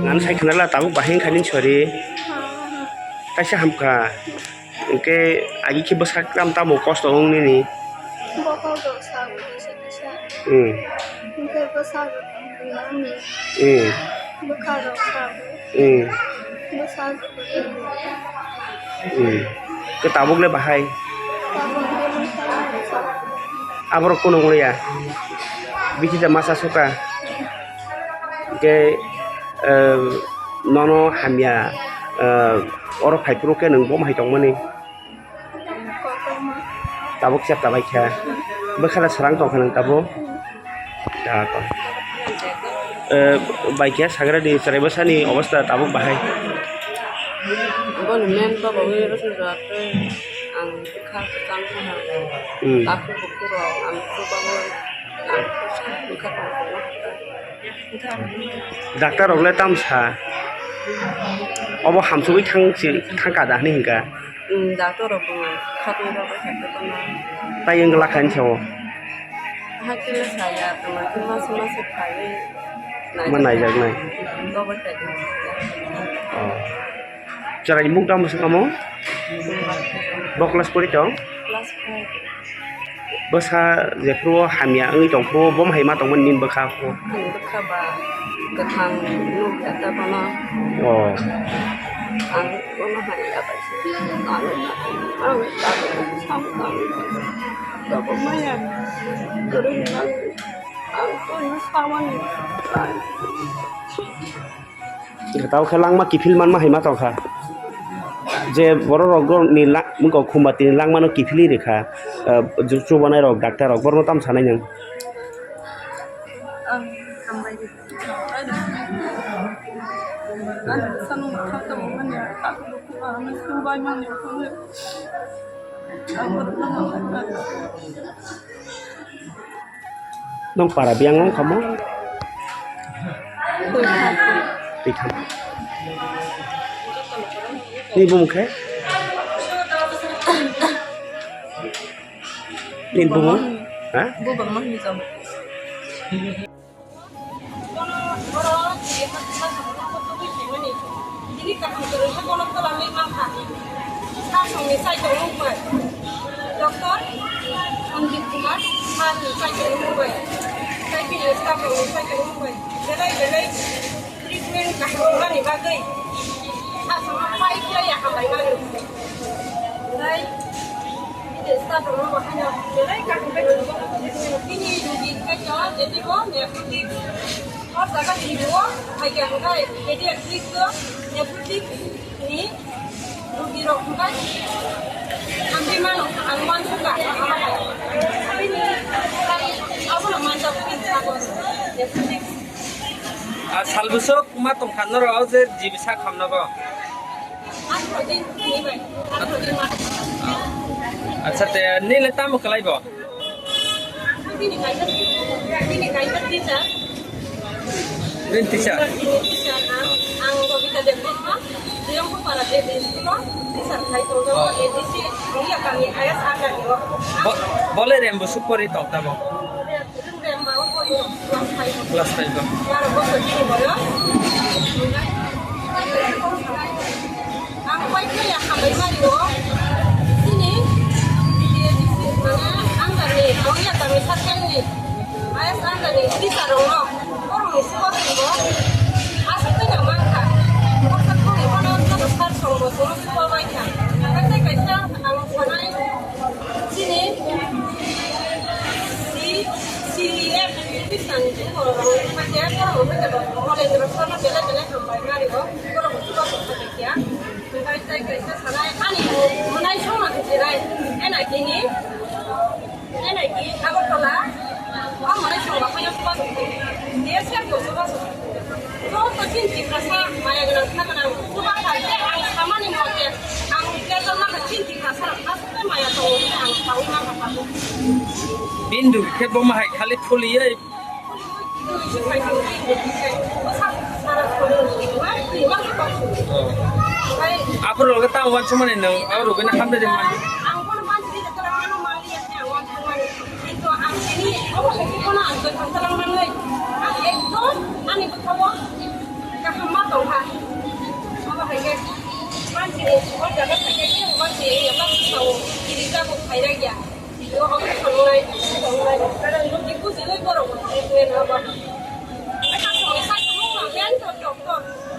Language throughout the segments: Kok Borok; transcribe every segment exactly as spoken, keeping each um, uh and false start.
Ano sai khwnala tabuk bahai wngkha nini sori. Kaisa hamkha. Hwnkhe agi khe bwsak tamo tamo kosto wng nini. Bokhok rok sago kisa kisa. Hmm. Hwnkhe bwsak rok tongmani. Hmm. Bwkha rok sago. Hmm. Bwsak rok tongmani. Hmm. Khe tabuk le bahai? Tabuk le bwsak rok sago. Aborok kunu wngya? Bithi da masa suka? Hwnkhe, eh, nono hamya, eh, oro phaiphuru khe nwng bo hai tongmani? Tabuk chepta bai kha. Bwkha da srang tong kha nwng tabuk? Tako. Eh, bai kha sagra di chwrai bwsani obostha tabuk bahai? Boni men baba wi rwsong rwatwi ang bwkha kwchang kha. Hmm. Takhuk bukhuk rok ang chubaui ang bwkha tong kha. Doctor rok le tam sa? Obo hamsugwi thang si, thang ka da hwnwi hwnkha? Hmm, doctor rok bo khatungwi rok bai kha tongma. Tai wng glak kha ani sao? Hakhe saya tongma khe masa masa phaiwi ma naijaknai. Naijak nai. Dobo khaidi. Oh. Chwraini mung tamo se kamo? Bo class pori tong? Class five. Bwsa jephuru hamya wngwi tongphuru bo hai ma tongmani nini bwkha phuru? Ang bwkha ba kwthang nuk ya ta bono. Oh. Ang bono hai ya bai. Ang, ang, ang, ang, ang, ang, ang, maya. Kwrwng nang. Ang bono samani. Tao khe langma kiphil manma hai ma tong kha. Je borok rok ni la-, wngkha khumba tini langmano kiphilwi rwkha, ah, chu-, chubanai rok, doctor rok, borokno tamo sanai nwng? Ang hambai rwkha. Ang sano makha tongmani, ang chubai mani. Ang borokno hambai rwkha. Nwng para biyang wng kha mo? Twi tham. Twi tham. Nini bumung khe? Nini bumung? Ha? Bubang Mahni Chong. Bono oro je tini kaham kwrwngkha bono twlangwi mankha. Sasongni saichung wngbai Doctor Sandeep Kumar, sir ni saichung wngbai, tei bini staff rokni saichung wngbai belai belai treatment kaham wngmani bagwi sasongno pai khlaiya hambai mano. Tei Staff rok no bahai no belai kaham khe tongo. Bini rugi khe no, jadi bo nephrotic. O jaga ni bo hai khe hwnkhai pediatric o nephrotic ni rugi rok hwnkhai hambi mano, ang uansukha. Bini abono manjak bini sago nephrotic. Ah, sal bwswk ma tong kha norok o je G B sak hamna bo? Acha, te nini le tamo kwlai bo? Nini teacher? Ang Babita Debbarma, Riyongpara Debbarma, teacher khai tongjago, A D C, Riyakami I S under ni o. Bo-, bole rembo supori tong tamo? Class five o. Ang pai khe ya hambai mani o. Chini, mane, ang jani, ang ya kami sakyan ni. Ayas ang jani, teacher rok no. Borok ni suba songbo. Aswk khe ya mankha. Boksa khorang phano joto sir songbo, joto suba bai kha. Kaisa kaisa ang sanai. Chini C, C E F Pakistan ni borok rok wngkha khe, borok wngkha khe Holendra Sharma belai belai hambai mani o, borok bo chubachu kha khe ya. Hwnkhe tei kaisa sanai ani mwnai songma khe chinai, N I T ni, N I T Agartala, o mwnai songma khe chubachu kha khe, D S F bo chubachu kha khe. Joto chini Tiprasa maya gwnang, kha gwnang, chuba kha khe ang samani mote, ang beton ma kha chini Tiprasa rok. Bindu khe bo ma hai khali thuli ye. Aphuru loge ta wan chumani nang, aphuru loge na hamde de mani. Ang kono mansi de tala mano mali ya ang wan chumani. Kintu ang ini obo lagi kono ang to tala mani. Ang ekdom ani bukhawo. Kaham ma tong Iya, baksa sao, kiri ka bo khaira ya. Yo, ang sanglai, sanglai. Karang no kiku jiwi borok, eh, eh, na ba. Sa song, sa song, ma, yang to, to, to.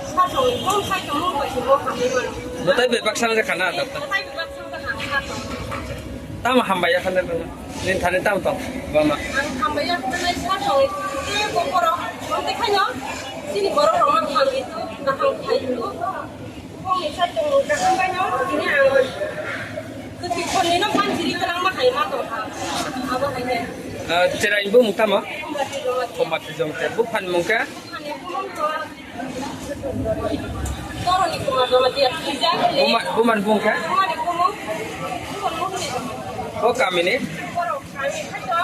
Sa song, kong sa song, mo, mo, mo, ha, mo, mo. Bo tai bebak sang je khana, ta, ta. Bo tai bebak sang je khana, ta. Tamo hambai ya khana, ta. Nin thani tamo tong, ba ma. Ang hambai ya khana, sa song, eh, ko borok, mo te khaino, sini borok rok ma hambai to, na ham khai to. Bongni satung kaham bai no, tini ang kwtwi khorni no phan siri kwrang ma hai ma tong kha. Abo hai khe. Ah, chwraini bumung tamo? Khumba twi joma twi. Khumba twi joma twi. Buphani mung khe? Buphani bumung to Toroni Kumar joma twi, twi jak le. Buma-, bumani bumung khe? Bumani bumung. Bumani bumung. O kamini? Borok. Kami khaito,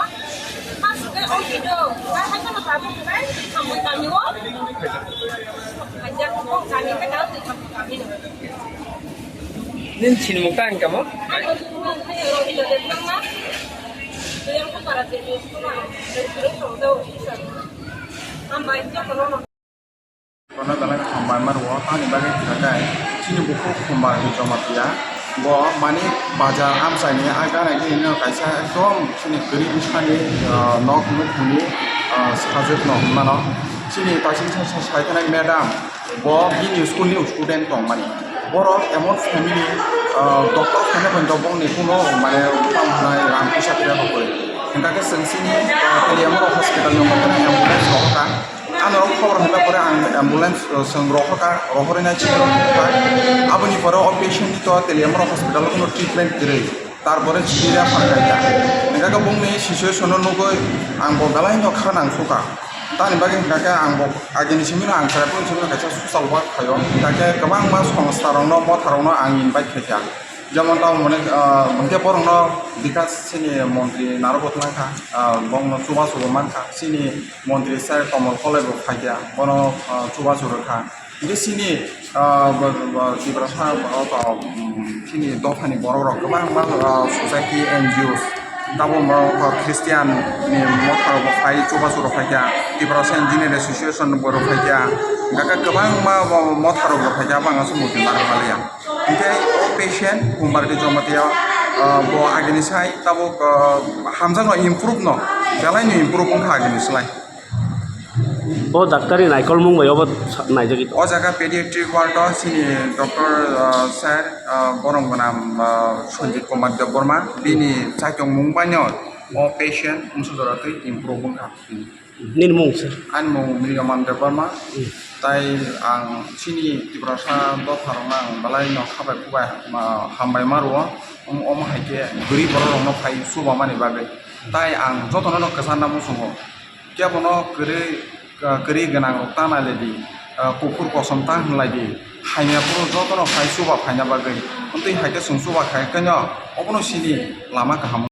ha sugai o kido, ha hai kono tabuk sugai, hambai kami o. Hajak ko kami khaito, twi hambai kami no. Nin sinimung ta hwnkha mo? Ano sinimung khayo, Rohito Debbarma. Yang ko para de ni suna, de suru song do, isa. Hambai, jotono no. Bono belai hambai ma rwo, tamni bagwi khe khe chini bukhuk Khumba Jamatia. Bo mani bazar amchaini a gana gini no kaisa ekdom chini kwrwi bwsani, ah, nok nukhungni, ah, sajwkno hwnmano. Chini kaisa sa-, sa-, saithanai madam, bo bini school ni student tongmani. Borok emon family, ah, doctor khaina phaino bongni kuno mane tamo hwnai rang puisa khe rw kwrwi. Hwnkha khe chwng chini, ah, Teliamura hospital ni ambulance rohorkha. Ano khobor hwnba pore ang ambulance, uh, chwng rohorkha, rohorwi nai chini rohorkha. Aboni pore o patient ni to Teliamura hospital o kheno treatment kwrwi. Tarpore chini refer khaikha. Hwnkha khe bongni situation no nugwi ang bo belai no kha nang sukha. Tamni bagwi hwnkha khe ang bo agini simi no ang chwrai phuru simi no kaisa social work khaio. Hwnkha khe kwbangma songstha rok no, motha rok no ang invite khaikha. Jemon tamo mane, ah, hwnkhe borokno bikash chini montri narwkgo twlangkha, ah, bongno chubachu bo mankha, chini montri sir Komol Koloi bo phaikha, bono, ah, chubachu rwkha. Hwnkhe chini, ah, bo, bo, bo, Tiprasa, bo, bo, um, chini dophani borokrok kwbangma, ah, society, N G Os, tabukno, ah, Christian ni motharokbo phai, chubachu rok phaikha, Tiprasa Engineer Association bo rok phaikha, hwnkhe kwbangma bo motharok rok phaikha, abang aswk montri narwk maliya. Hingke o patient Kumbarti Jamatia, ah, bo agini sai tabuk, ah, hamjakno improve no, belai no improve wngkha agini slai. O daktari naikolmung bai obo sa-, naijagwi tongo. O jaga pediatric ward o chini doctor, ah, sir, ah, borom gwnang, ah, Sanjit Kumar Debbarma, bini chaitongmung baino o patient wngsugjora twi improve wngkha. Nini mung sir? Ani mung Miriaman Debbarma. Hmm. Tai ang chini Tiprasa dopharokno ang belai no khabai khubai, ma, hambai ma rwo. Omo, omo hai khe bwrwi borok rokno phai chubamani bagwi. Tai ang jotono no kwcharna muchungo. Kebono kwrwi, kwrwi gwnang rok ta nai lai di, kuphur kosom ta hwn lai di. Hamya phuru jotono phai chuba phaina bagwi. Amtwi hai khe chwng chuba khai khe no obono sini lama kaham.